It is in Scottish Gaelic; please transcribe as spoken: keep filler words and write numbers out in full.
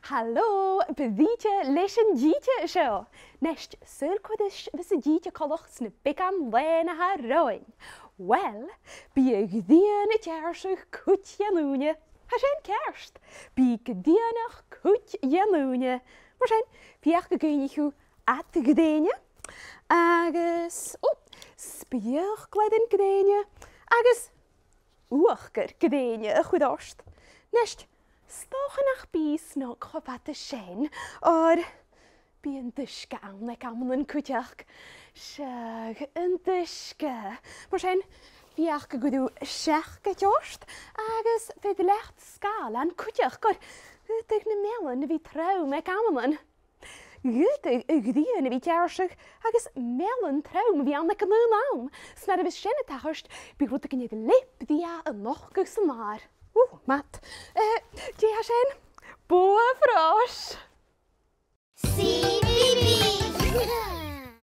Halò, brìgh leis an t-sìde seo. Nist, saoil ciamar a bhios an t-sìde coltach sna beagan làithean a tha romhainn? Uill, bidh a' ghrian a' deàrrsadh cuid dhen ùine. Tha sin ceart. Bidh grianach cuid dhen ùine. Mar sin, feuch gun cuimhnich thu ad ghrèine, agus, ò, speuclairean grèine, agus uachdar grèine a chur ort. Nist, 's dòcha nach bi e snog cho fada sin, oir bidh an t-uisge ann aig amannan cuideachd. Seadh, an t-uisge. Mar sin, feuch gun cuir thu seacaid ort, agus feuch leat sgàilean cuideachd, oir dh'fhaodadh na meallan a bhith trom aig amannan. Dh'fhaodadh a' ghrian a bhith a' deàrrsadh agus meallan trom a bhith ann aig an aon àm. 'S nuair a bhios sin a' tachairt, bidh rudeigin air leth brèagha a nochdadh san adhar. Ù, mad. Eh, dè tha sin? Bogha-frois!